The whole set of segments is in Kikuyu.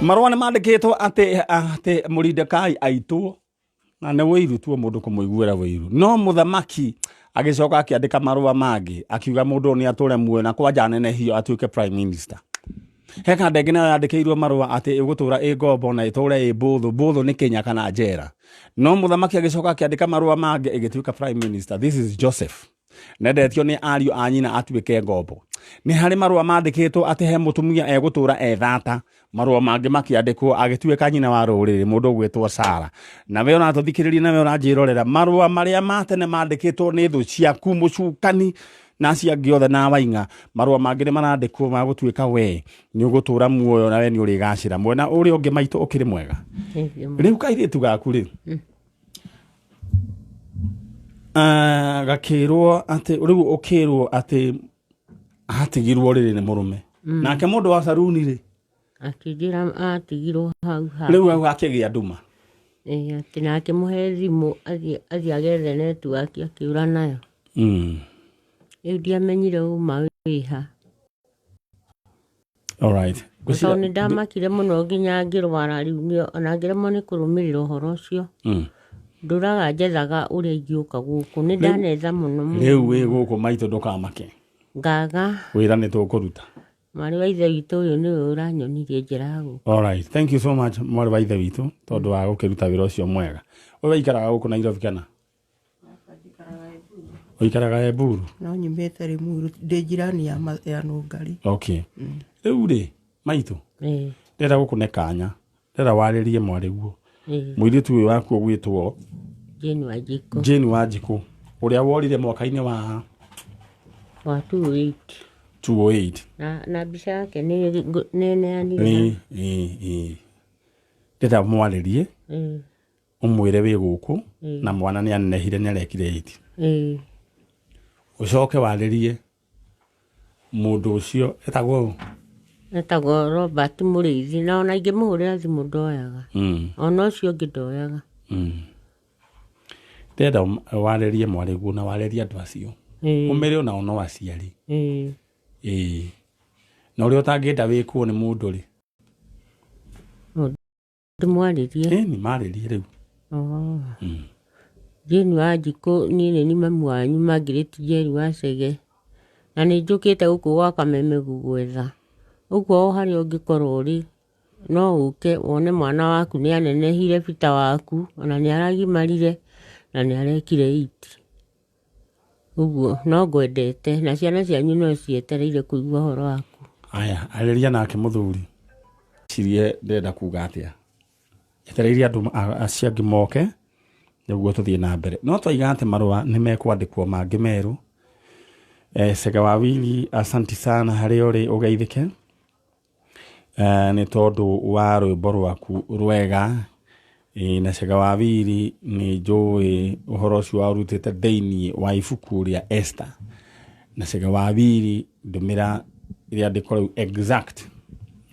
Marũa nĩ mandĩkĩtwo atĩ atĩ Mũrindekai aitwo na nĩ wĩiru tuo mũndũ kũmũiguĩra wĩiru no mũthamaki agĩcoka akĩandĩka marũa mangĩ akiuga mũndũ ũyũ nĩ atũre muoyo na kwanja anenehio atuĩke prime minister. He kanda ĩngĩ nayo yandĩkĩirwo marũa atĩ ĩgũtũra ĩ ngombo na ĩtũre ĩ mbũthũ mbũthũ nĩ Kenya kana njera no mũthamaki agĩcoka akĩandĩka marũa mangĩ ĩgĩtuĩka prime minister. This is Joseph nendetio nĩ ariũ a nyina atuĩke ngombo. Nĩ harĩ marũa mandĩkĩtwo atĩ he mũtumia egũtũra e thata marũa mangĩ makĩandĩkwo agĩtuĩka nyina wa rũrĩrĩ mũndũ ũgwĩtwo Sara. Na we ũratũthikĩrĩria na we ũranjĩrorera marũa marĩa ma tene mandĩkĩtwo nĩ thũ ciaku mũcukani na acio angĩ othe na waing'a marũa mangĩ nĩ marandĩkwo ma gũtuĩka we nĩ ũgũtũra muoyo na we nĩ ũrĩgacĩra. Mwena ũrĩa ũngĩ maitũ ũkĩrĩ mwega. Rĩu kairĩtu gaku rĩ Ah, gakĩrwo atĩ rĩu ũkĩrwo atĩ atigirwo rĩrĩ nĩ mũrũme nake mũndũ wa saruni rĩ Akĩnjĩra atigirwo hau ha rĩu hau hakĩgĩa nduma. Ĩĩ, atĩ na akĩmũhe thimũ athiĩ athiĩ agethe netiwaki akĩũra nayo. Rĩu ndiamenyire ũma wĩha. Alright. Tondũ nĩ ndamakire mũno nginya ngĩrwara rĩu nĩ- ona ngĩremwo nĩ kũrũmĩrĩra ũhoro ũcio. Ndũraga njethaga ũrĩa ingĩũka gũkũ. Nĩ ndanetha mũno mũno. Rĩu wĩ gũkũ maitũ ndũkamake. Ngaga. Wĩra nĩ tũkũruta. Mwarĩ wa ithe witũ ũyũ nĩwe ũranyonirie njĩra ya gũka. Alright. Thank you so much mwarĩ wa ithe witũ tondũ wa gũkĩruta wĩra ũcio mwega. Ũyũ waikaraga gũkũ Nairobi kana? Ũikaraga Eburu? No nyumĩte Limuru, ndĩ jirani ya, ma- ya Nũngari. Okay. Rĩu rĩ, maitũ, Ĩĩ, ndĩrenda gũkũne kanya. Ndĩrenda warĩrie mwarĩguo. ĩĩ, Mũirĩtu ũyũ waku ũgwĩtwo Jane Wanjikũ Jane Wanjikũ, ũrĩa worire mwaka-inĩ wa wa 28 208. na, na mbica yake nĩ nĩ neanire. Ĩĩ, ĩĩ, ĩĩ. Ndĩrenda mwarĩrie, Ĩĩ, ũmwĩre wĩ gũkũ na mwana nĩ anenehire nĩ arekire ĩti. Ĩĩ, Ũcoke warĩrie mũndũ ũcio etagwo ũ? Etagwo Robert Mũrĩithi na ona ingĩmũhũrĩra thimũ ndoyaga. Ona ũcio ũngĩ ndoyaga. Ndĩrenda warĩrie mwarĩguo na warĩrie andũ acio. Ĩĩ, Ũmere onao no aciari. Ĩĩ, Ĩĩ. Na ũrĩa ũtangĩenda wĩkwo nĩ mũndũ rĩ. No ndĩmwarĩrie. Ĩni marĩrie rĩu. Oh. Jane Wanjikũ niĩ nĩ niĩ mami wanyu Margaret Njeri wa Chege na nĩ njũkĩte gũkũ gwa Kameme gũgwetha. Ũguo o harĩa ũngĩkorwo ũrĩ no ũke wone mwana waku nĩ anenehire bita waku ona nĩ aragimarire na nĩ arekire eight. Ũguo no ngwendete na ciana cianyu no cietereire kũigua ũhoro waku. Aya, arĩria nake mũthuri. Cirie ndĩrenda kuga atĩa. Etereire andũ acio angĩ moke nĩguo tũthiĩ na mbere. No twaiga atĩ marũa nĩ mekwandĩkwo mangĩ merũ. Cege wa Willy, asanti sana harĩa ũrĩ ũgeithĩke. Nĩ tondũ wa rwĩmbo rwaku rwega. Na Cega wa Wili nĩ njũĩ ũhoro ũcio waũrutĩte thĩiniĩ wa ibuku rĩa Esther. Na Cega wa Wili ndũmĩra rĩandĩko rĩu exact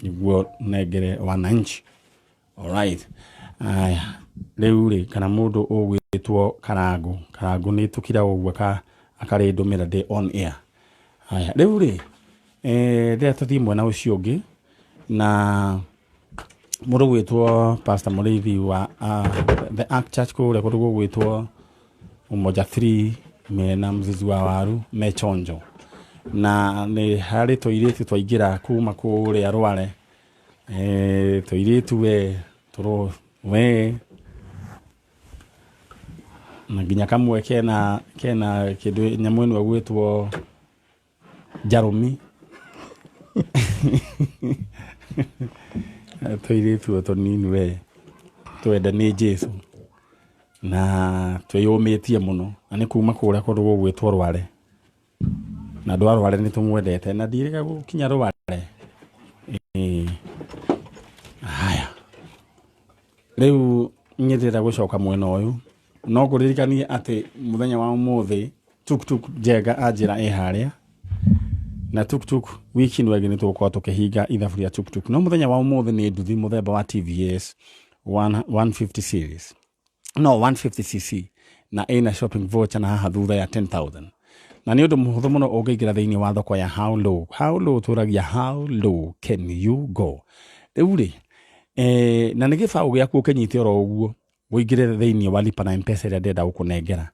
nĩguo nengere wananchi. Alright. Aya, rĩu rĩ kana mũndũ ũgwĩtwo Karangũ, Karangũ nĩ tũkiraga ũguo akarĩndũmĩra ndĩ on air. Aya, rĩu rĩ rĩrĩa tũthiĩ mwena ũcio ũngĩ na mũndũ ũgwĩtwo Pastor Mũrĩithi wa The Ark Church kũrĩa kũndũ gũgwĩtwo Umoja 3 mena mzizi wa waru me chonjo na nĩ harĩ tũirĩtu twaingĩra kuma kũrĩa Rware. Tũirĩtu we tũro we na nginya kamwe kena kena kĩndũ nyamũ ĩno ĩgwĩtwo njarũmi tũirĩtu o tũnini we twende nĩ Jesũ na twĩyũmĩtie mũno na nĩ kuma kũrĩa kũndũ gũgwĩtwo Rware. Na andũ a Rware nĩ tũmwendete na ndiĩrĩga gũkinya Rware. Ĩĩ. Haya. Rĩu niĩ ndĩrenda gũcoka mwena ũyũ no ngũririkanie atĩ mũthenya wa ũmũthĩ tuktuk Njenga anjĩra ĩ harĩa na tuktuk wiki ĩno ĩngĩ nĩ tũgũkorwo tũkĩhinga ithabu rĩa tuktuk no mũthenya wa ũmũthĩ nĩ nduthi mũthemba wa TVS 150 series no 150cc na ĩna shopping voucher na haha thutha ya 10,000 na nĩ ũndũ mũhũthũ mũno ũngĩingĩra thĩinĩ wa thoko ya how low, how low tũragia how low can you go. Rĩu rĩ. Na nĩ gĩbaũ gĩaku ũkĩnyite oro ũguo ũingĩre thĩinĩ wa lipa na mpesa ĩrĩa ndĩrenda gũkũnengera.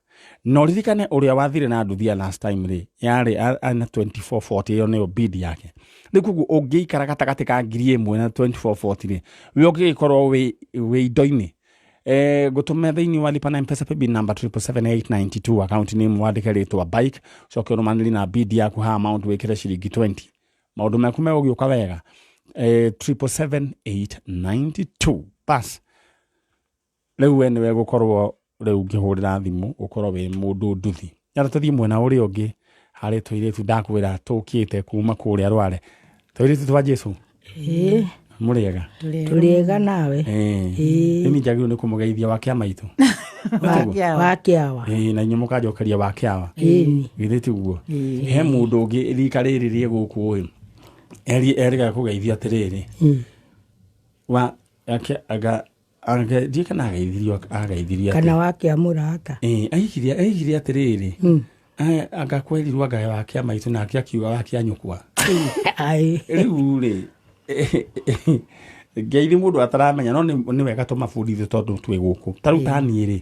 Na ũririkane ũrĩa wathire na nduthi ya last time rĩ, yarĩ na 2440, ĩyo nĩyo bid yake. Rĩu koguo ũngĩikara gatagatĩ ka 1000 na 2440 rĩ, we ũngĩgĩkorwo wĩ indo-inĩ. Ngũtũme thĩinĩ wa lipa na mpesa paybill number 777892, account name wandĩke rĩtwa bike, ũcoke ũrũmanĩrie na bid yaku ha amount wĩkĩre ciringi 20. Maũndũ maku megũgĩũka wega. 777892 bas. Rĩu we nĩwe gũkorwo rĩu ngĩhũrĩra thimũ ũkorwo wĩ mũndũ nduthi. Yara tũthiĩ mwena ũrĩa ũngĩ harĩ tũirĩtu ndakwĩra tũkĩte kuma kũrĩa Rware. Tũirĩtu twa Jesu. Ĩĩ. Mũrĩega? Tũrĩega nawe. Ĩĩ. Nĩ njagĩrĩirwo nĩ kũmũgeithia wa kĩama itũ. Wa kĩawa. Ĩĩ, na inyuĩ mũkanjokeria wa kĩawa. Ĩni. Githĩ tiguo? He mũndũ ũngĩ rika rĩrĩ rĩ gũkũ ĩ. Erĩga kũgeithia atĩrĩrĩ. Wa ake aga age ndiĩ kana ageithirio ageithirio atĩa. Kana wa kĩa mũrata. Ĩĩ, aigire atĩrĩrĩ. Anga kwerirwo anga wa kĩama itũ nake akiuga wa kĩa nyũkwa. Ai. Rĩu rĩ, ngeithi mũndũ ataramenya, no nĩ wega tũmabundithie tondũ twĩ gũkũ. Ta rĩu ta niĩ rĩ,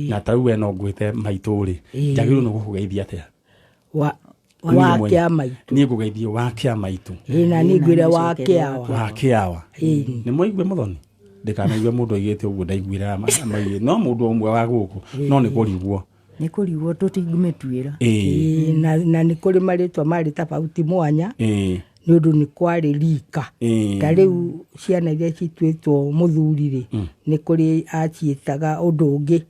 na ta rĩu we no ngwĩte maitũ rĩ, njagĩrĩirwo nĩ gũkũgeithia atĩa? Niĩ Wa mwenye. kĩa maitũ. Niĩ ngũgeithie wa kĩa maitũ. Ĩĩ, na niĩ ngwĩre wa kĩawa. Wa kĩawa. Ĩĩ. Nĩ mwaigua mũthoni? Ndikanaigua mũndũ aigĩte ũguo ndaiguire no mũndũ ũmwe wa gũkũ, no nĩ kũrigwo. Nĩ kũrigwo tũtingĩmĩtuĩra. Ĩĩ. Ĩĩ, na nĩ kũrĩ marĩtwa marĩ tofauti mwanya. Ĩĩ. Nĩ ũndũ nĩ kwarĩ rika. Ĩĩ. Ta rĩu ciana iria cituĩtwo mũthuri rĩ, nĩ kũrĩ aciĩtaga ũndũ ũngĩ.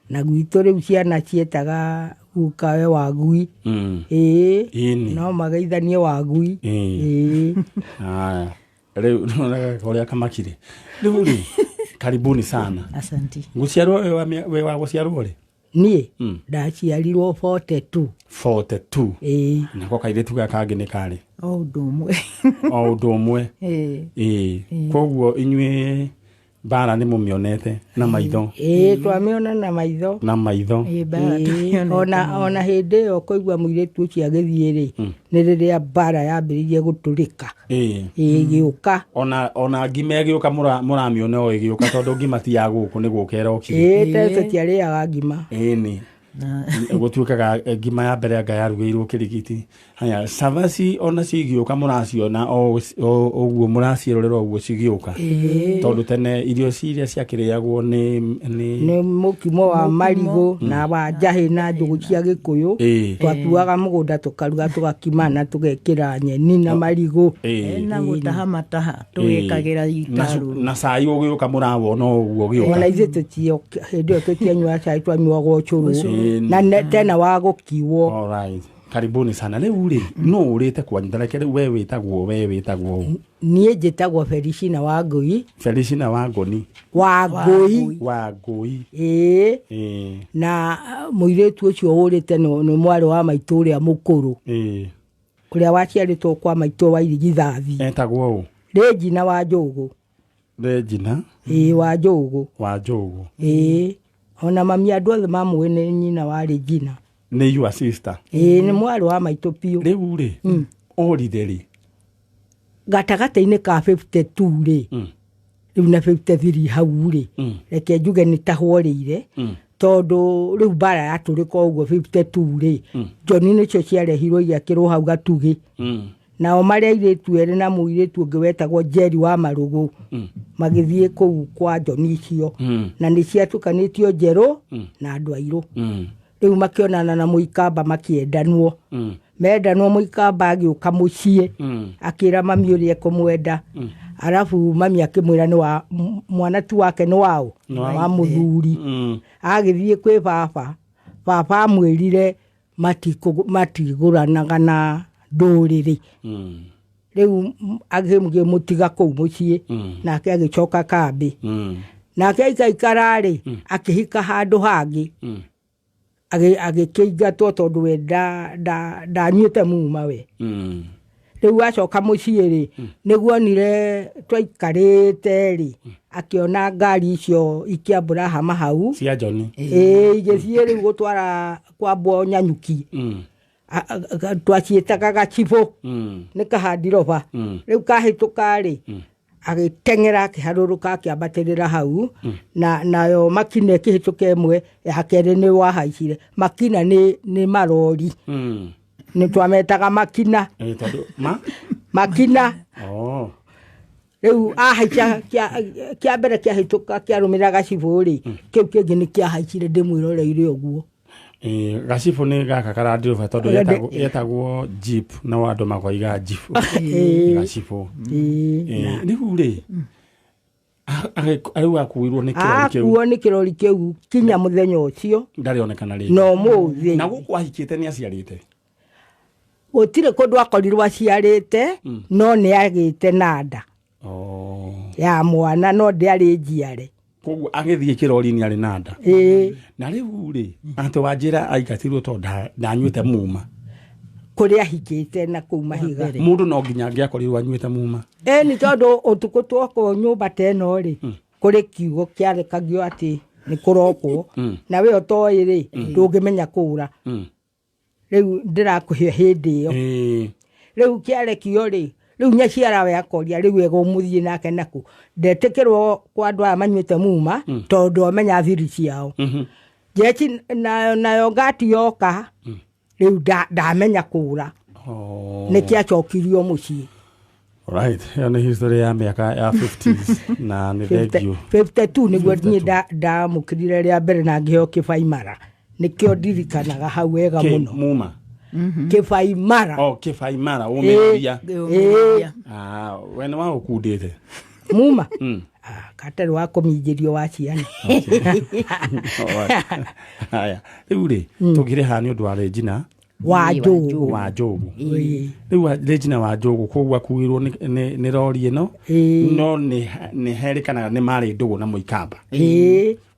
Na gwitũ rĩu ciana ciĩtaga gukawe wa gui. Ĩĩ. Ĩni. No mageithanie wa gui. Ĩĩ. Ĩĩ. Haya. Rĩu nĩwonaga ũrĩa kamakire. Rĩu rĩ, karibuni sana. Asanti. Gũciarwo wĩ wa gũciarwo rĩ? Niĩ ndaciarirwo 42. 42. Ĩĩ. Nako kairĩtu gaka kangĩ nĩ karĩ? O ũndũ ũmwe. O ũndũ ũmwe. Ĩĩ. Ĩĩ. Koguo inyuĩ mbara nĩ mũmĩonete na maitho. Ĩĩ, twamĩona na maitho. Na maitho. Ĩĩ, mbara Ĩĩ, twamĩonete na ona hĩndĩ ĩyo kũigua mũirĩtu ũcio agĩthiĩ rĩ, nĩ rĩrĩa mbara yambĩrĩirie gũtũrĩka. Ĩĩ. Ĩĩ, ĩgĩũka. Ona ngima ĩgĩũka mũramĩona o ĩgĩũka tondũ ngima ti ya gũkũ nĩ gũka ĩrokire. Ĩĩ, tene tũtiarĩaga ngima. Ĩĩ nĩ. Gũtuĩkaga ngima ya mbere anga yarugĩirwo kĩrigiti. Haya, cabaci ona cigĩũka mũraciona o ũguo mũraciĩrorera ũguo cigĩũka. Tondũ tene irio ciria ciakĩrĩagwo nĩ mũkimo wa marigũ na wa njahĩ na njũgũ cia gĩkũyũ. Twatuaga mũgũnda tũkaruga tũgakima na tũgekĩra nyeni na marigũ. Na gũtaha mataha tũgekagĩra itarũ. Na cai ũgĩũka mũrawona ũguo ũgĩũka. Ona ithuĩ hĩndĩ ĩyo tũtianyuaga cai, twanyuaga ũcũrũ. Na tena wa gũkiuo. All right. Karibuni sana. Rĩu rĩ, nũ ũrĩte kwanyu? Tareke rĩu we wĩtagwo, we wĩtagwo ũ? Niĩ njĩtagwo Felicina Wangũi. Felicina Wangũni. Wangũi. Wangũi. Ĩĩ. Ĩĩ. Na mũirĩtu ũcio ũrĩte nĩ mwarĩ wa maitũ ũrĩa mũkũrũ. Ĩĩ. Ũrĩa waciarĩtwo kwa maitũ wa irigithathi. Etagwo ũ? Regina wa Njũgũ. Regina? Ĩĩ, wa Njũgũ. Wa Njũgũ. Ĩĩ. Ona mami andũ othe mamũĩ nĩ nyina wa Regina. Nĩ your sister. Ĩĩ, nĩ mwarĩ wa maitũ biũ. Rĩu rĩ, orire rĩ? Gatagatĩ-inĩ ka 52 rĩ, rĩu na 53 hau rĩ, reke njuge nĩ ta hworĩire, tondũ rĩu mbara yatũrĩka ũguo 52 rĩ, njoni nĩcio ciarehirwo igĩakĩrwo hau gatugĩ. Nao marĩ airĩtu erĩ na mũirĩtu ũngĩ wetagwo Njeri wa Marũgũ, magĩthiĩ kũu kwa njoni icio. Na nĩ ciatukanĩtio njerũ na andũ airũ. Rĩu makĩonana na mũikamba makĩendanwo. Mendanwo mũikamba agĩũka mũciĩ, akĩra mami ũrĩa ekũmwenda. Arabu mami akĩmwĩra nĩ wa, mwana tu wake nĩ waũ? Nĩ wa Wa mũthuri. Agĩthiĩ kwĩ baba, baba amwĩrire matigũranaga na ndũrĩrĩ. Rĩu agĩmũtiga kũu mũciĩ, nake agĩcoka kambĩ. Nake aikaikara rĩ, akĩhika handũ hangĩ. Agĩkĩingatwo tondũ we ndanyuĩte muma we. Rĩu acoka mũciĩ rĩ, nĩguo onire twaikarĩte rĩ, akĩona ngari icio ikĩambũra hama hau. Cia Njoni. Ĩĩ, igĩthiĩ rĩu gũtwara kwambwo Nyanyuki. Twaciĩtaga gacibũ. Nĩ kahandiroba. Rĩu kahĩtũka rĩ, Agĩteng'era akĩharũrũka akĩambatĩrĩra hau, na nayo makina ĩkĩhĩtũka ĩmwe ya kerĩ nĩ wahaicire. Makina nĩ marori. Nĩ twametaga makina. Tondũ ma Makina. Oh. Rĩu ahaica kĩa mbere kĩahĩtũka kĩarũmĩrĩra gacibũ rĩ, kĩu kĩngĩ nĩ kĩahaicire ndĩmwĩroreire ũguo. Gacibũ nĩ gaka karandirũba tondũ yetagwo jeep no andũ makoiga jeep. Gacibũ. Rĩu rĩ rĩu akuirwo nĩ kĩrori kĩu. Akuo nĩ kĩrori kĩu kinya mũthenya ũcio. Ndarĩ onekana rĩngĩ. No mũthĩ. Na gũkũ ahikĩte nĩ aciarĩte. Gũtirĩ kũndũ akorirwo aciarĩte, no nĩ agĩte na nda. Oh. Ya mwana no ndĩarĩ njiare. Koguo agĩthiĩ kĩrori-inĩ arĩ na nda. Ĩĩ. Na rĩu rĩ, atĩ wanjĩra aingatirwo tondũ ndanyuĩte muma. Kũrĩa ahikĩte na kũu mahiga. Mũndũ no nginya angĩakorirwo anyuĩte muma. Ĩni tondũ ũtukũ twokwo nyũmba ta ĩno rĩ, kũrĩ kiugo kĩarekagio atĩ nĩ kũrokwo. Na we ũtoĩ rĩ, ndũngĩmenya kũra. Rĩu ndĩrakũhe hĩndĩ ĩyo. Rĩu kĩarekio rĩ, rĩu nyaciara we akoria rĩu egũmũthiĩ nake naku. Ndetĩkĩrwo kwa andũ aya manyuĩte muma, tondũ amenya thiri ciao. Njeci nayo ngati yoka, rĩu ndamenya kũra. Nĩ kĩacokirio mũciĩ. Right, ĩyo nĩ history ya mĩaka ya 50s na nĩ thank you. 52 nĩguo niĩ ndamũkĩrire rĩa mbere na ngĩheo kĩbaimara. Nĩkĩo ndirikanaga hau wega mũno. Muma. Kĩbaimara. Oh, kĩbaimara, ũmĩrĩria. Ah, we nĩ wa ũkundĩte. Muma? Ah, katarĩ wa kũminjĩrio wa ciana. Haya, rĩu rĩ, tũngĩrĩ haha nĩ ũndũ wa Regina wa Njũgũ. Wa Njũgũ. Rĩu Regina wa Njũgũ koguo akuirwo nĩ rori ĩno, no nĩ herĩkanaga nĩ marĩ ndũgũ na Mũikamba.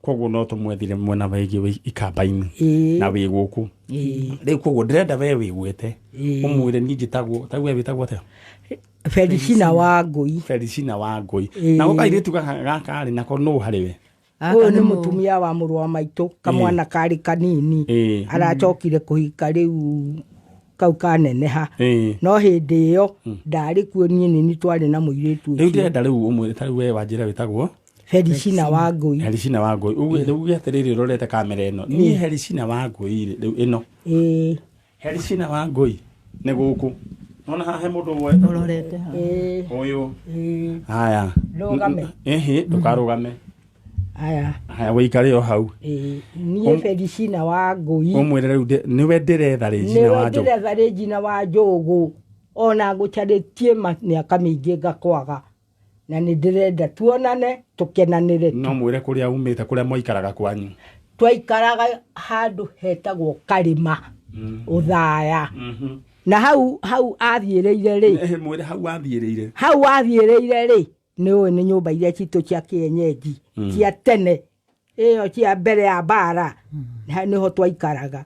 Koguo no tũmwethire mwena wĩgiĩ Ikamba-inĩ na wĩ gũkũ. Rĩu koguo ndĩrenda we wĩgwĩte ũmwĩre niĩ njĩtagwo, ta we wĩtagwo atĩa? Felicina wa Ngũi. Felicina wa Ngũi. Na gũkairĩtu gaka rĩ nako nũ harĩ we? Ũyũ nĩ mũtumia wa mũrũ wa maitũ, kamwana karĩ kanini. Aracokire kũhika rĩu kau kaneneha. No hĩndĩ ĩyo ndarĩ kuo niĩ nĩ twarĩ na mũirĩtu Rĩu ũcio. ndĩrenda rĩu ũmwĩre ta rĩu we wanjĩra wĩtagwo? Felicina wa Ngũi. Felicina wa Ngũi. Uge rĩu uge atĩrĩrĩ ũrorete kamera ĩno. Niĩ Felicina wa Ngũi rĩ, rĩu ĩno. Felicina wa Ngũi nĩ gũkũ. Nona haha he mũndũ ũmwe. Ũrorete haha. Ũyũ. Haya. Ndũgame. Ĩhĩ, ndũkarũgame. Aya. Haya wĩikare o hau. Niĩ Felicina wa Ngũi. Ũmwĩre rĩu nĩwe ndĩretha Regina wa Nĩwe Njũgũ. ndĩretha Regina wa Njũgũ. Ona ngũcarĩtie mĩaka mĩingĩ ngakwaga. Na nĩ ndĩrenda tuonane tũkenanĩre. No mwĩre kũrĩa umĩte, kũrĩa mwaikaraga kwanyu. Twaikaraga handũ hetagwo Karĩma, Ũthaya. Na hau athiĩrĩire rĩ. Mwĩre hau athiĩrĩire. Hau athiĩrĩire rĩ, nĩ ũĩ nĩ nyũmba iria citũ cia kĩenyenji, cia tene, ĩyo cia mbere ya mbara. Nĩho twaikaraga.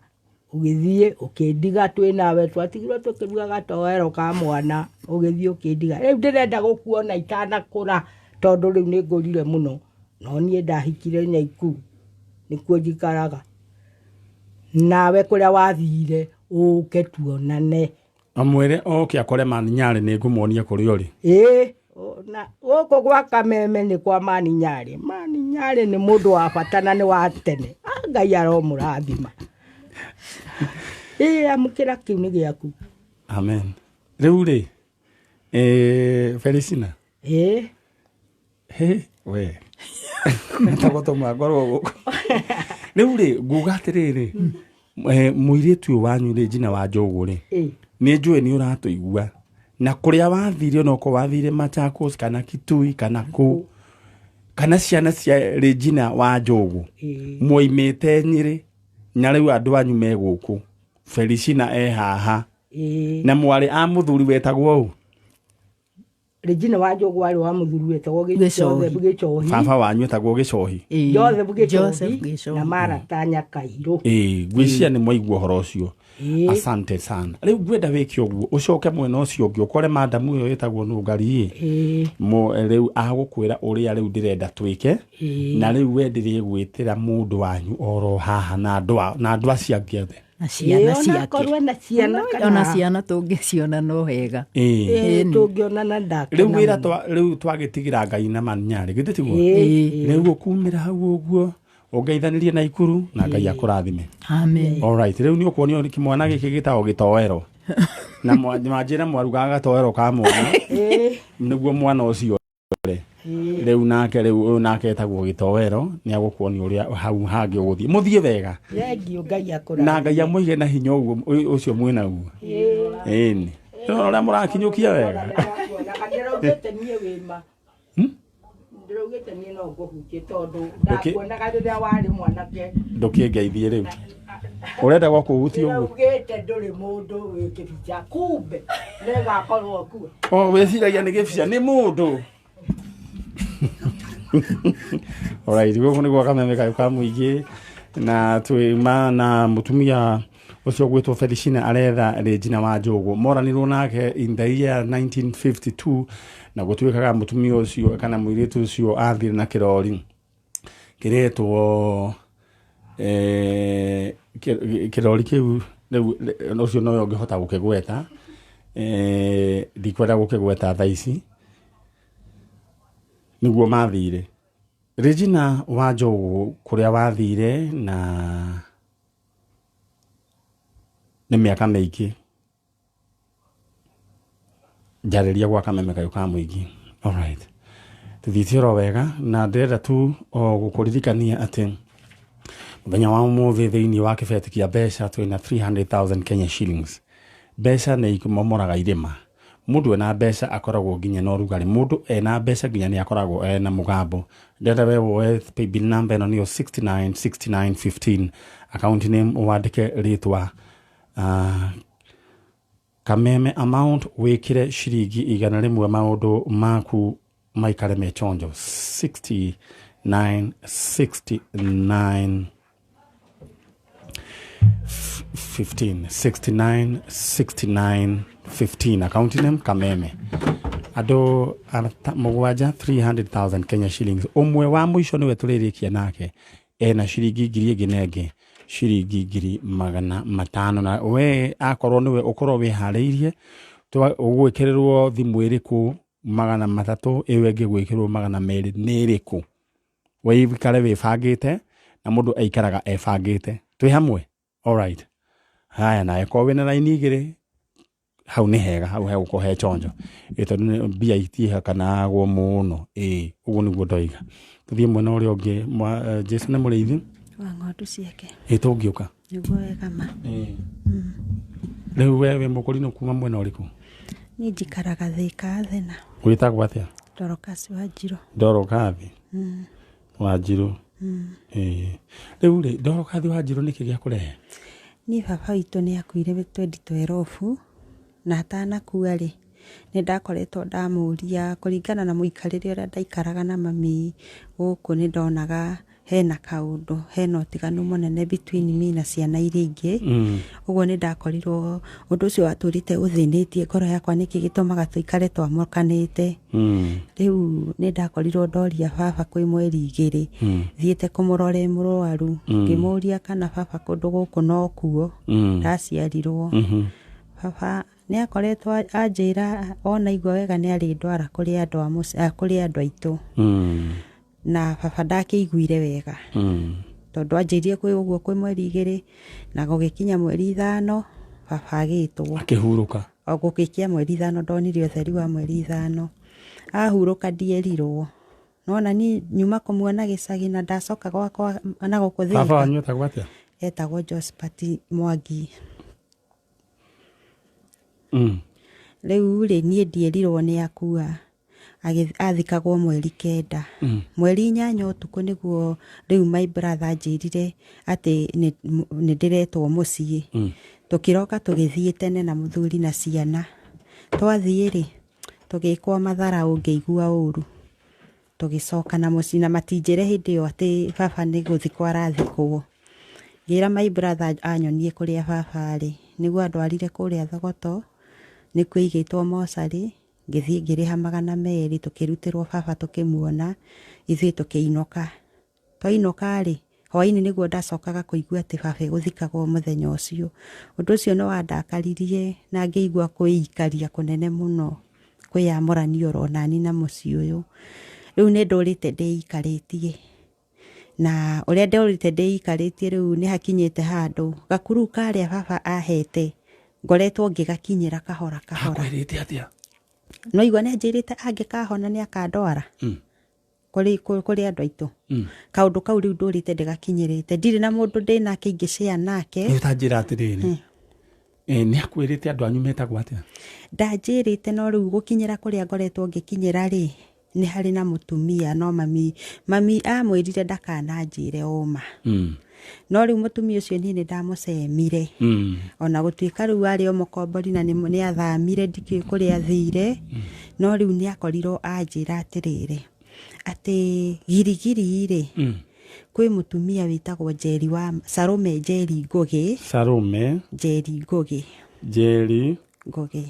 Ũgĩthiĩ ũkĩndiga twĩ nawe, twatigirwo tũkĩruga gatoero ka mwana, ũgĩthiĩ ũkĩndiga. Rĩu ndĩrenda gũkuona itanakũra, tondũ rĩu nĩ ngũrire mũno. No niĩ ndahikire Nyaikuru, nĩkuo njikaraga. Nawe kũrĩa wathire, ũke tuonane. Amwĩre oke akore Mani Nyarĩ nĩ ngũmuonia kũrĩa ũrĩ. Ĩĩ, na gũkũ gwa Kameme nĩ kwa Mani Nyarĩ. Mani Nyarĩ nĩ mũndũ wa bata na nĩ wa tene. Ngai aromũrathima. Ĩĩ, amũkĩra kĩu nĩ gĩaku. Amen. Rĩu rĩ, Felicina. Ĩĩ. He, we. Tagũtũma ngorwo gũkũ. Rĩu rĩ, nguga atĩrĩrĩ, mũirĩtu ũyũ wanyu Regina wa Njũgũ rĩ, nĩ njũĩ nĩ ũratũigua. Na kũrĩa wathire onokorwo wathire Machakos kana Kitui kana kũ, kana ciana cia Regina wa Njũgũ, mwoimĩte Nyĩrĩ, na rĩu andũ anyu me gũkũ. Felicina e haha. Na mwarĩ a mũthuri wetagwo ũ? Regina wa Njũgũ arĩ wa mũthuri wetagwo Joseph Gĩchohi. Baba wanyu etagwo Gĩchohi. Joseph Gĩchohi Joseph Gĩchohi. na Marata Nyakairũ. Ngwĩciria nĩ mwaigua ũhoro ũcio. Asante sana. Rĩu ngwenda wĩke ũguo, ũcoke mwena ũcio ũngĩ ũkore madamu ĩyo ĩtagwo Nũngari ĩ. Rĩu agũkwĩra ũrĩa rĩu ndĩrenda twĩke. Na rĩu we ndĩrĩgwĩtĩra mũndũ wanyu oro haha na andũ acio angĩ othe. Na ciana Ĩĩ, ciake. onakorwo ena ciana kana Ona ciana tũngĩciona no wega. Ĩĩ. Ĩĩ, tũngĩonana ndakena Rĩu wĩra mũno. rĩu twagĩtigĩra Ngai na manyarĩ githĩ tiguo? Ĩĩ. Rĩu ũkumĩra hau ũguo ũngeithanĩrie na ikuru na Ngai akũrathime. Amen. Alright, rĩu nĩ ũkuonio kĩmwana gĩkĩ gĩtagwo gĩtoero na mwanjĩra mwarugaga gatoero ka mwana Ĩĩ. nĩguo mwana ũcio rĩ rĩu nake rĩu ũyũ nake etagwo gĩtoero nĩ agũkuonia ũrĩa hau hangĩ ũgũthiĩ mũthiĩ wega. Thengiũ, Ngai akũrathime. Na Ngai amũige na hinya ũguo ũcio mwĩnaguo. Ĩni ũrĩa mũrakinyũkia wega. Ndĩraugĩte niĩ wĩma, ndĩraugĩte niĩ no ngũhutie tondũ ndakuonaga rĩrĩa warĩ mwanake. Ndũkĩngeithie rĩu ũrenda gwa kũhutia ũguo. Ndĩraugĩte ndũrĩ mũndũ wĩ kĩbica, kumbe nĩgakorwo kuo. O wĩciragia nĩ gĩbica nĩ mũndũ. Alright, gũkũ nĩ gwa Kameme kayũ ka mũingĩ na twĩma na mũtumia ũcio gwĩtwo Felicina aretha Regina wa Njũgũ moranirwo nake in the year 1952 na gũtuĩkaga mũtumia ũcio kana mũirĩtu ũcio athire na kĩrori kĩretwo kĩrori kĩu rĩu ũcio nowe ũngĩhota gũkĩgweta, ndikwenda gũkĩgweta thaa ici nĩguo mathire Regina wa Njũgũ kũrĩa wathire na nĩ mĩaka mĩingĩ njarĩria gwa Kameme kayũ ka mũingĩ. Alright, tũthiĩte oro wega na ndĩrenda tu o gũkũririkania atĩ mũthenya wa ũmũthĩ thĩinĩ wa kĩbeti kĩa mbeca twĩna 300,000 Kenya shillings. Mbeca nĩ imomoraga irĩma. Mũndũ ena mbeca akoragwo nginya na ũrugarĩ, mũndũ ena mbeca nginya nĩ akoragwo ena mũgambo. Ndĩrenda we woe paybill number ĩno nĩyo 69 69 15, account name wandĩke rĩtwa Kameme, amount wĩkĩre ciringi 100, maũndũ maku maikare me chonjo. 69 69 15, 69 69 15, account name Kameme, andũ mũgwanja 300,000 Kenya shillings. Ũmwe wa mũico nĩwe tũrĩrĩkia nake ena ciringi ngiri ĩngĩ na ĩngĩ ciringi 500,000 na we akorwo nĩwe ũkorwo wĩharĩirie ũgwĩkĩrĩrwo thimũ ĩrĩkũ 300 ĩyo ĩngĩ gwĩkĩrwo 200 nĩ ĩrĩkũ wĩikare wĩbangĩte na mũndũ aikaraga ebangĩte twĩ hamwe. Alright, haya, nawe korwo wĩna raini igĩrĩ hau nĩ hega, hau hegũkorwo he chonjo. Ĩ tondũ mbia itihakanagwo mũno. Ĩ ũguo nĩguo ndoiga. Tũthiĩ mwena ũrĩa ũngĩ Jesu nĩ mũrĩithi wa ng'ondu ciake. Ĩ tũngĩũka. Nĩguo wega ma. Rĩu we wĩ mũkũrinũ kuma mwena ũrĩkũ? Niĩ njikaraga Thĩka Thena. Wĩtagwo atĩa? Dorokasi wa Njirũ. Ndorokathi wa Njirũ. Ĩĩ. Rĩu rĩ, Ndorokathi wa Njirũ, nĩkĩ gĩa kũrehe? Niĩ baba witũ nĩ akuire 2012 na atanakua rĩ, nĩ ndakoretwo ndamũria kũringana na mũikarĩre ũrĩa ndaikaraga na mami gũkũ, nĩ ndonaga hena kaũndũ, hena ũtiganu mũnene between me na ciana iria ingĩ. Ũguo nĩ ndakorirwo ũndũ ũcio watũrĩte ũthĩnĩtie ngoro yakwa, nĩkĩ gĩtũmaga tũikare twamũkanĩte. Rĩu nĩ ndakorirwo ndoria baba kwĩ mweri 2 thiĩte kũmũrora e mũrwaru, ngĩmũria kana baba kũndũ gũkũ no kuo ndaciarirwo. Baba nĩ akoretwo anjĩra ona igua wega nĩ arĩndwara kũrĩ andũ a kũrĩ andũ aitũ. Na baba ndakĩiguire wega tondũ anjĩrire kwĩ ũguo kwĩ mweri 2 na gũgĩkinya mweri 5 baba agĩtwo. Akĩhurũka. O gũgĩkia mweri 5 ndonire ũtheri wa mweri 5 ahurũka, ndierirwo nona niĩ nyuma kũmuona gĩcagi na ndacoka gwakwa na gũkũ Baba Thĩka. wanyu etagwo atĩa? Etagwo Josphat Mwangi. Rĩu rĩ, niĩ ndierirwo nĩ akua. Athikagwo mweri 9. Mweri 8 ũtukũ nĩguo rĩu my brother anjĩrire atĩ nĩ ndĩretwo mũciĩ. Tũkĩroka tũgĩthiĩ tene na mũthuri na ciana. Twathiĩ rĩ, tũgĩkwo mathara ũngĩigua ũru. Tũgĩcoka na mũciĩ na matinjĩre hĩndĩ ĩyo atĩ baba nĩ gũthikwo arathikwo. Ngĩra my brother anyonie kũrĩa baba arĩ nĩguo andwarire kũrĩa Thogoto, nĩkuo aigĩtwo mocarĩ. Ngĩthiĩ ngĩrĩha 200, tũkĩrutĩrwo baba tũkĩmuona, ithuĩ tũkĩinũka. Twainũka rĩ, Hwainĩ nĩguo ndacokaga kũigua atĩ baba egũthikagwo mũthenya ũcio. Ũndũ ũcio nĩ wandakaririe na ngĩigua kwĩikaria kũnene mũno, kwĩyamũrania oro nani na mũciĩ ũyũ. Rĩu nĩ ndũrĩte ndĩikarĩtie, na ũrĩa ndũrĩte ndĩikarĩtie rĩu nĩ hakinyĩte handũ gakuru karĩa baba ahete ngoretwo ngĩgakinyĩra kahora kahora. Akwĩrĩte atĩa? No igua nĩ anjĩrĩte angĩkahona nĩ akandwara kũrĩ andũ aitũ. Kaũndũ kau rĩu ndũrĩte ndĩgakinyĩrĩte, ndirĩ na mũndũ ndĩ nake ingĩcĩa nake. Nĩ ũtanjĩra atĩrĩrĩ, nĩ akwĩrĩte andũ anyu metagwo atĩa? Ndanjĩrĩte, no rĩu gũkinyĩra kũrĩa ngoretwo ngĩkinyĩra rĩ, nĩ harĩ na mũtumia, no mami amwĩrire ndakananjĩre ũma. No rĩu mũtumia ũcio niĩ nĩ ndamũcemire. Ona gũtuĩka rĩu arĩ o mũkombori na nĩ athamire, ndikĩũĩ kũrĩa athire, no rĩu nĩ akorirwo anjĩra atĩrĩrĩ, atĩ girigiri rĩ, kwĩ mũtumia wĩtagwo Njeri wa Salome Njeri Ngũgĩ. Salome Njeri Ngũgĩ. Njeri Ngũgĩ.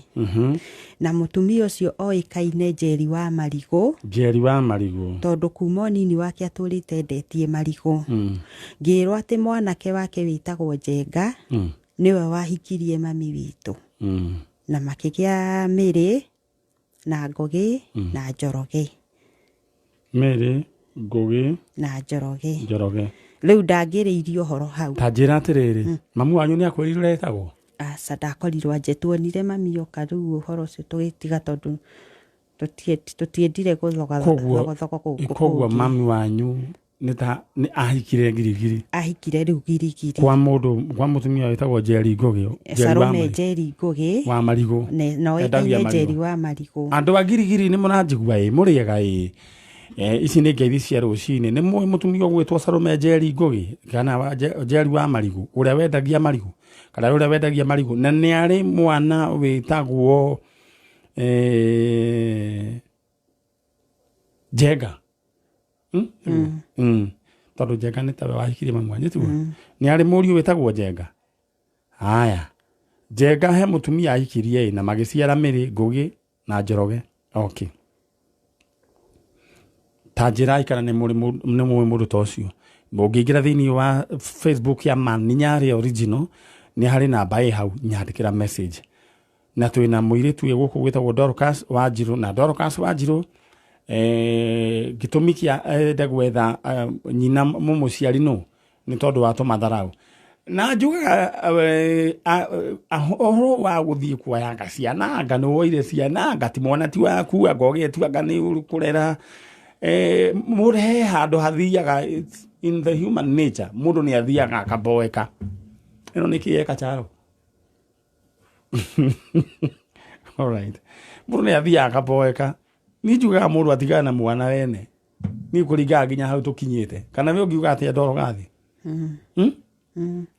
Na mũtumia ũcio oĩkaine Njeri wa Marigũ. Njeri wa Marigũ. Tondũ kuma ũnini wake atũrĩte endetie marigũ. Ngĩrwo atĩ mwanake wake wĩtagwo Njenga, nĩwe wahikirie mami witũ. Na makĩgĩa Mĩrĩ na Ngũgĩ na Njoroge. Mĩrĩ, Ngũgĩ na Njoroge. Njoroge. Rĩu ndangĩrĩirie ũhoro hau. Ta njĩra atĩrĩrĩ, mamu wanyu nĩ akwĩrire ũrĩa etagwo? Aca, ndakorirwo anje tuonire mami oka, rĩu ũhoro ũcio tũgĩtiga tondũ tũtiendire gũthoga thogothogo gũkũ Koguo kũngĩ. Mami wanyu nĩ ta nĩ ahikire Girigiri? Ahikire rĩu Girigiri. Kwa mũndũ, kwa mũtumia wĩtagwo Njeri Ngũgĩ. Njeri wa Salome Marigũ. Njeri Ngũgĩ. Wa Marigũ. Na Endagia oĩkaine marigũ. Njeri wa Marigũ. Andũ a Girigiri nĩ mũranjigua ĩ, mũrĩega ĩ. Ici nĩ ngeithi cia rũcinĩ. Nĩ mũĩ mũtumia ũgwĩtwo Salome Njeri Ngũgĩ kana Njeri wa Marigũ, ũrĩa wendagia marigũ, kana ũrĩa wendagia marigũ, na nĩ arĩ mwana wĩtagwo Njenga. Tondũ Njenga nĩ tawe wahikirie mamu wanyu, tiguo? Nĩ arĩ mũriũ wĩtagwo Njenga. Haya, Njenga he mũtumia ahikirie ĩ, na magĩciara Mĩrĩ, Ngũgĩ na Njoroge. Okay. Ta njĩra kana nĩ mũĩ mũndũ ta ũcio. Ũngĩingĩra thĩinĩ wa Facebook ya Man Nyarĩ Original, nĩ harĩ namba ĩ hau, nyandĩkĩra message. Na twĩna mũirĩtu wĩ gũkũ gwĩtagwo Dorcas Wanjirũ, na Dorcas Wanjirũ, gĩtũmi kĩa ende gwetha nyina mũmũciari nũ nĩ tondũ wa tũmatharau. Na njugaga, ũhoro wa gũthiĩ kuoyanga ciana, anga nĩ woire ciana, anga ti mwana ti waku, anga ũgetua anga nĩ ũkũrera. Mũrehe handũ hathiaga, it's in the human nature, mũndũ nĩ athiaga akaboeka. Ĩno nĩ kĩ eka Charo? All right. Mũndũ nĩ athiaga akaboeka. Niĩ njugaga mũndũ atigane na mwana wene. Niĩ kũringana nginya hau tũkinyĩte. Kana we ũngiuga atĩa Ndorogathi?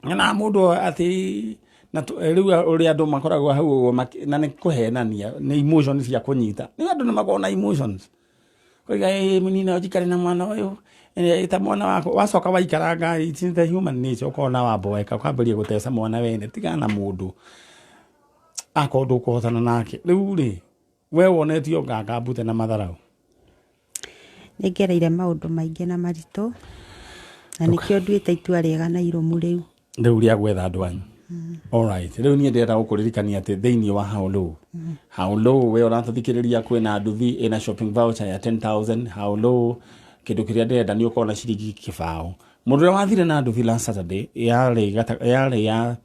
Na mũndũ atĩ na rĩu ũrĩa andũ makoragwo hau ũguo na nĩ kũhenania, nĩ emotions cia kũnyita. Nĩ andũ nĩ makoragwo na emotions. Koiga, mũnini no njikare na mwana ũyũ, ta mwana wakwa. Wacoka waikaranga, it's in the human nature, ũkona wamboeka, ũkambĩrĩria gũteca mwana wene. Tigana na mũndũ akorwo ndũkũhotana nake. Rĩu rĩ, we wonetio nganga mbute na matharau. Nĩ ngereire maũndũ maingĩ na maritũ, na nĩkĩo nduĩte itua rĩega na irũmu rĩu. Rĩu rĩa gwetha andũ anyu. All right. Rĩu niĩ ndĩrenda gũkũririkania atĩ thĩinĩ wa How Low. How Low, we ũratũthikĩrĩria, kwĩna nduthi ĩna shopping voucher ya 10,000. How Low, kĩndũ kĩrĩa ndĩrenda nĩ ũkorwo na ciringi kĩbaũ. Mũndũ ũrĩa wathire na nduthi last Saturday, yarĩ ya,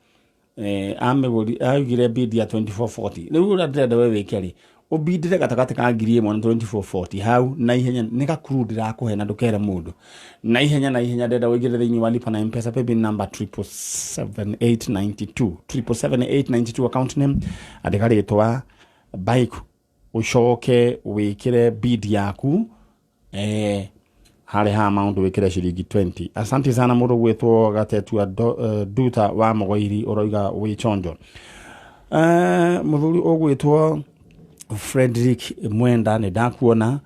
amĩgũri, augire bid ya 2440. Rĩu ũrĩa ndĩrenda we wĩke rĩ, ũbindĩre gatagatĩ ka ngiri ĩmwe na 2440 hau na ihenya, nĩ gakuru ndĩrakũhe na ndũkere mũndũ. Na ihenya, na ihenya ndĩrenda ũingĩre thĩinĩ wa Lipa na M-Pesa paybill number triple seven eight ninety two. Triple seven eight ninety two account name, andĩka rĩtwa bike, ũcoke wĩkĩre bid yaku, harĩ ha amount wĩkĩre ciringi 20. Asante sana mũndũ gwĩtwo Gatetua Duta wa Mũgoiri, ũroiga wĩ chonjo. Mũthuri ũgwĩtwo Frederick Mwenda, nĩ ndakuona.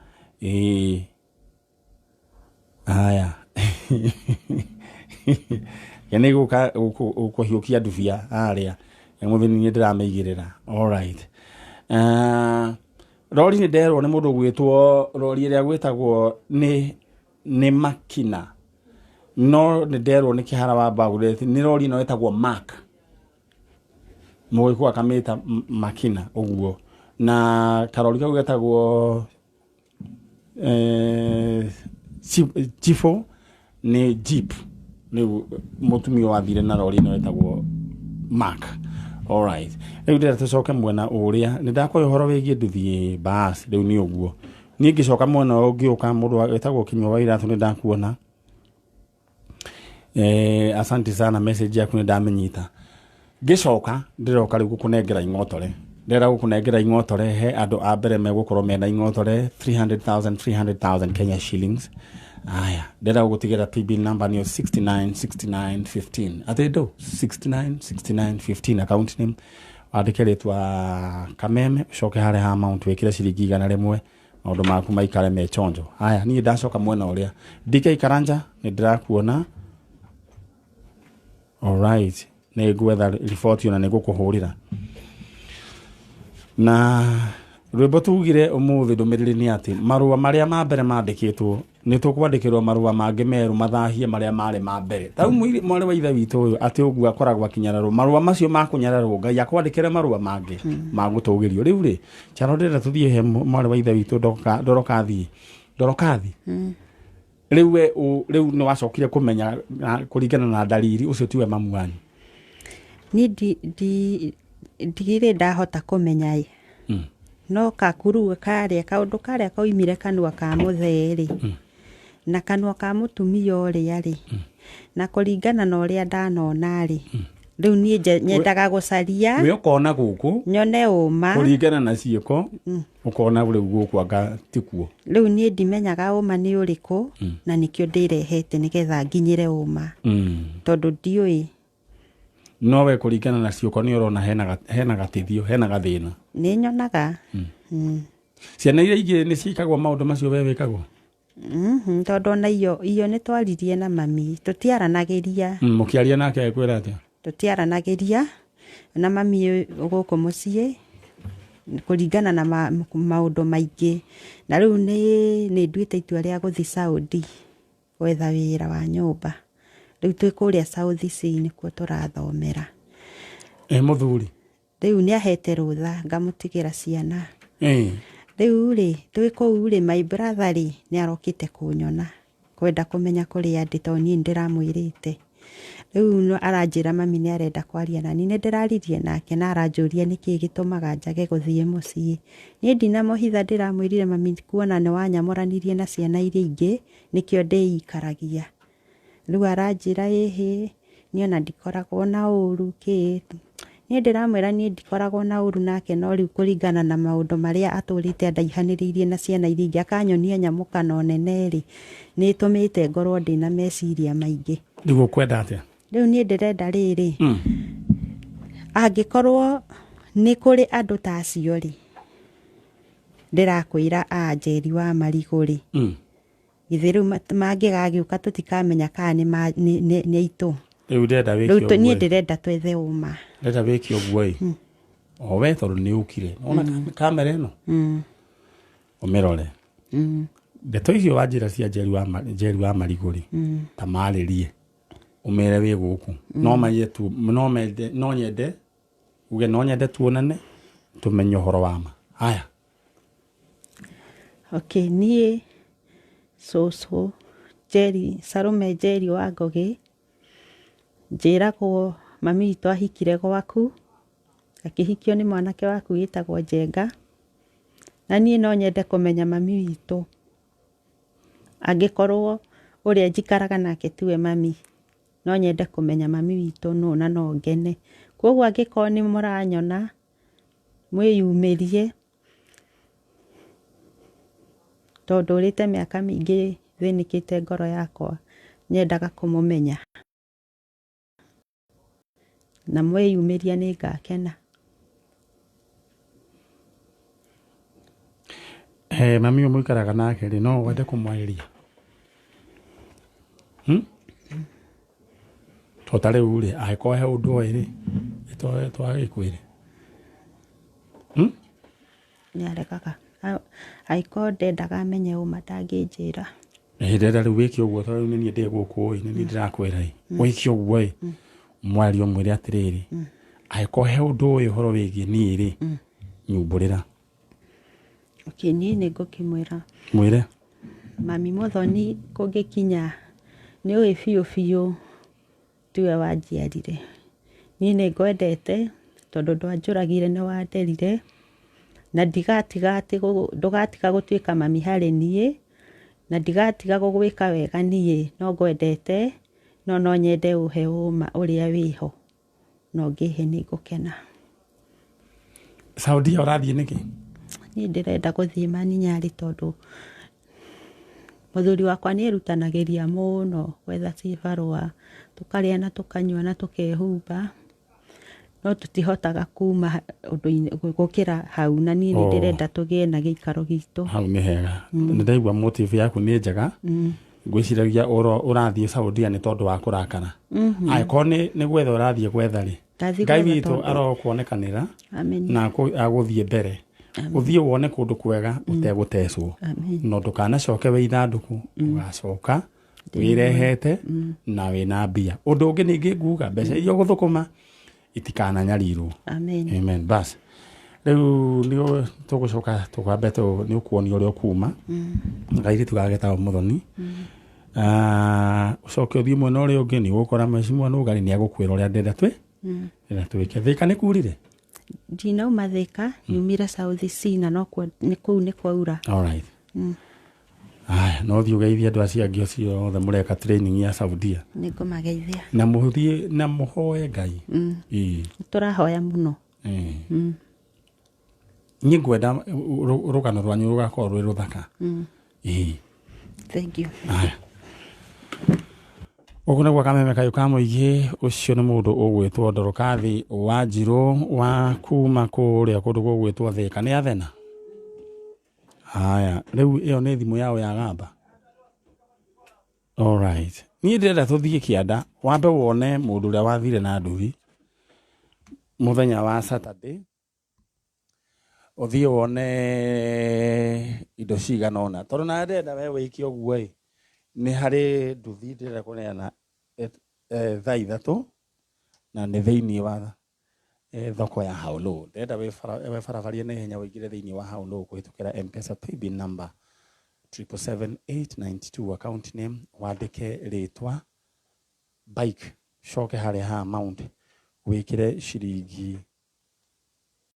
Haya. Nĩ gũka kũhiũkia ndubia harĩa. Mũthuri nĩ ndĩramĩigĩrĩra. All right. Rori nĩ nderwo nĩ mũndũ ũgwĩtwo rori ĩrĩa gwĩtagwo nĩ Makina. No nĩ nderwo nĩ kĩhara wa Bagureti nĩ rori ĩno ĩtagwo Mark, mũgĩkũyũ akamĩta Makina ũguo, na karori kau getagwo Chifo nĩ Jeep. Rĩu mũtumia wathire na rori ĩno ĩtagwo Mark. Alright, rĩu ndĩrenda tũcoke mwena ũrĩa nĩ ndakwaria ũhoro wĩgiĩ nduthi bas. Rĩu nĩ ũguo niĩ ngĩcoka mwena ũyũ ngĩũka mũndũ wĩtagwo Kinyua wa Iratũ, nĩ ndakuona. Asante sana, message yaku nĩ ndamĩnyita. Ngĩcoka ndĩroka rĩu gũkũnengera ing'otore, ndĩrenda gũkũnengera ing'otore. He andũ a mbere megũkorwo mena ing'otore 300,000 300,000 Kenya shillings. Aya, ndĩrenda gũgũtigĩra paybill number nĩyo 69 69 15, atĩ ndũ 69 69 15. Account name wandĩke rĩtwa Kameme, ũcoke harĩa ha amount wĩkĩre ciringi 100, maũndũ maku maikare me chonjo. Haya, niĩ ndacoka mwena ũrĩa DK Karanja, nĩ ndĩrakuona. Alright, nĩ ngwetha riboti ona nĩ ngũkũhũrĩra na rwĩmbo. Tugire ũmũthĩ ndũmĩrĩri nĩ atĩ marũa marĩa ma mbere mandĩkĩtwo, nĩ tũkwandĩkĩrwo marũa mangĩ merũ mathahie marĩa marĩ ma mbere. Ta rĩu mwarĩ wa ithe witũ ũyũ atĩ ũguo akoragwo akĩnyararwo, marũa macio ma kũnyararwo, Ngai akwandĩkĩre marũa mangĩ ma gũtũgĩrio. Rĩu rĩ, Charo, ndĩrenda tũthiĩ he mwarĩ wa ithe witũ Ndorokathi. Ndorokathi, rĩu we rĩu nĩ wacokire kũmenya kũringana na ndariri ũcio tiwe mamu wanyu? Niĩ ndigirĩ ndahota kũmenya ĩ, no kakuru karĩa kaũndũ karĩa koimire kanua ka mũthee rĩ, na kanua ka mũtumia ũrĩa rĩ, na kũringana na ũrĩa ndanona rĩ, rĩu niĩ nyendaga gũcaria We ũkona gũkũ nyone ũma. Kũringana na ciĩko ũkona rĩu gũkũ anga tikuo. Rĩu niĩ ndimenyaga ũma nĩ ũrĩkũ, na nĩkĩo ndĩrehete nĩgetha nginyĩre ũma, tondũ ndiũĩ. No we kũringana na ciũko nĩ ũrona hena gatithio, hena gathĩna. Nĩ nyonaga. Ciana iria ingĩ nĩ ciĩkagwo maũndũ macio we wĩkagwo? Tondũ ona iyo nĩ twaririe na mami, tũtiaranagĩria. Mũkĩaria nake ekwĩra atĩa? Tũtiaranagĩria na mami gũkũ mũciĩ kũringana na maũndũ maingĩ, na rĩu nĩ nduĩte itua rĩa gũthiĩ Saudi gwetha wĩra wa nyũmba. Rĩu twĩ kũrĩa South C nĩkuo tũrathomera. E mũthuri? Rĩu nĩ ahete rũtha ngamũtigĩra ciana. Rĩu rĩ, twĩ kũu rĩ, my brother rĩ, nĩ arokĩte kũnyona kwenda kũmenya kũrĩa ndĩ, tondũ niĩ nĩndĩramwĩrĩte. Rĩu aranjĩra mami nĩ arenda kwaria na niĩ. Nĩ ndĩraririe nake na aranjũria nĩkĩĩ gĩtũmaga njage gũthiĩ mũciĩ. Niĩ ndinamũhitha, ndĩramwĩrire mami kuona nĩ wanyamũranirie na ciana iria ingĩ, nĩkĩo ndĩikaragia. Rĩu aranjĩra ĩhĩ, niĩ ona ndikoragwo na ũru kĩ. Niĩ ndĩramwĩra niĩ ndikoragwo na ũru nake, no rĩu kũringana na maũndũ marĩa atũrĩte andaihanĩrĩirie na ciana iria ingĩ, akanyonia nyamũkano nene rĩ, nĩ ĩtũmĩte ngorwo ndĩna meciria maingĩ. Rĩu ũkwenda atĩa? Rĩu niĩ ndĩrenda rĩrĩ, angĩkorwo nĩ kũrĩ andũ ta acio rĩ, ndĩrakwĩra a Njeri wa Marigũ rĩ, githĩ rĩu mangĩgagĩũka tũtikamenya kana nĩ aitũ? Rĩu ndĩrenda wĩke Rĩu niĩ ũguo ĩ. ndĩrenda twethe ũma. Ndĩrenda wĩke ũguo ĩ, o we tondũ nĩ ũkire ona kamera ĩno, ũmĩrore ndeto icio wanjĩra cia Njeri wa Marigũ rĩ, ta marĩrie ũmere wĩ gũkũ, no manye tu, no mende, no nyende uge, no nyende tuonane tũmenye ũhoro wa ma. Haya. Okay, niĩ cũcũ Njeri, Salome Njeri wa Ngũgĩ, njĩragwo mami witũ ahikire gwaku, akĩhikio nĩ mwanake waku wĩtagwo Njenga, na niĩ no nyende kũmenya mami witũ, angĩkorwo ũrĩa njikaraga nake tiwe mami, no nyende kũmenya mami witũ nũ, na no ngene. Koguo angĩkorwo nĩ mũranyona, mwĩyumĩrie, tondũ ũrĩte mĩaka mĩingĩ thĩnĩkĩte ngoro yakwa, nyendaga kũmũmenya, na mweyumĩria nĩ ngakena. Mami ũyũ mũikaraga nake rĩ, no wende kũmwarĩria? To ta rĩu rĩ, angĩkorwo he ũndũ oĩ rĩ, twagĩkwĩre? Nĩ aregaga. Angĩkorwo ndendaga menye ũma, ndangĩnjĩra. Hĩndĩ ĩrĩa rĩu wĩke ũguo tondũ rĩu nĩ niĩ ndĩ gũkũ ĩ, nĩ niĩ ndĩrakwĩra ĩ, wĩke ũguo ĩ, mwario mwĩre atĩrĩrĩ, angĩkorwo he ũndũ ũyũ ũhoro wĩgiĩ niĩ rĩ, nyumbũrĩra. Okay, niĩ nĩ ngũkĩmwĩra. Mwĩre. Mami Mũthoni, kũngĩkinya nĩ ũĩ biũ biũ tiwe wanjiarire. Niĩ nĩ ngwendete tondũ ndwanjũragire nĩ wanderire, na ndigatiga atĩ ndũgatiga gũtuĩka mami harĩ niĩ, na ndigatiga gũgwĩka wega niĩ, no ngwendete, no no nyende ũhe ũma ũrĩa wĩho, no ngĩhe nĩ ngũkena. Saudia ũrathiĩ nĩkĩ? Niĩ ndĩrenda gũthiĩ Maninyarĩ tondũ mũthuri wakwa nĩ erutanagĩria mũno gwetha cibarũa, tũkarĩa na tũkanyua na tũkehumba, no tũtihotaga kuma ũndũ-inĩ gũkĩra hau, na niĩ nĩ ndĩrenda tũgĩe na gĩikaro gitũ. Hau nĩ hega. Nĩ ndaigua motive yaku nĩ njega. Ngwĩciragia ũrathiĩ Saudia nĩ tondũ wa kũrakara. Angĩkorwo nĩ gwetha ũrathiĩ gwetha rĩ, Ndathiĩ Ngai gwetha witũ tondũ- arokuonekanĩra Amen. na agũthiĩ mbere, ũthiĩ wone kũndũ kwega ũtegũtecwo. Amen. No ndũkanacoke wĩ ithandũkũ, ũgacoka wĩrehete na wĩna mbia. Ũndũ ũngĩ ningĩ nguga, mbeca iria ũgũthũkũma itikananyarirwo. Amen. Amen. Bas rĩu nĩ tũgũcoka tũkwambe nĩ ũkuonio ũrĩa ũkuma kairĩtu gagetagwo Mũthoni. Ũcoke ũthiĩ mwena ũrĩa ũngĩ, nĩ ũgũkora mheshimiwa Nũngari nĩ agũkwĩra ũrĩa ndĩrenda twĩ ndĩrenda twĩke. Thĩka nĩ kurire? Ndinauma Thĩka, nyumire South C, na no nĩ kũu nĩ kwaura. Alright. Aya, no thiĩ ũgeithie andũ acio angĩ acio othe mũreka training ya Saudia. Nĩ ngũmageithia. Na mũthiĩ na mũhoe Ngai. Ĩĩ. Tũrahoya mũno. Ĩĩ. Niĩ ngwenda rũgano rwanyu rũgakorwo rwĩ rũthaka. Ĩĩ. Thank you. Aya. Ũguo nĩguo kameme kayũ ka mũingĩ. Ũcio nĩ mũndũ ũgwĩtwo Ndorokathi wa Njirũ wa kuma kũrĩa kũndũ gũgwĩtwo Thĩka nĩ Athena. Haya, rĩu ĩyo nĩ thimũ yao ya gamba. Alright. Niĩ ndĩrenda tũthiĩ kĩanda, wambe wone mũndũ ũrĩa wathire na nduthi mũthenya wa Saturday, ũthiĩ wone indo cigana ũna, tondũ na ndĩrenda we wĩke ũguo ĩ, nĩ harĩ nduthi ndĩrenda kũneana thaa 3, na nĩ thĩinĩ wa thoko ya Haulu. Ndĩrenda wĩbarabarie na ihenya ũingĩre thĩinĩ wa Haulu kũhĩtũkĩra M-Pesa paybill number 777,892, account name wandĩke rĩtwa bike, coke harĩa ha amount wĩkĩre ciringi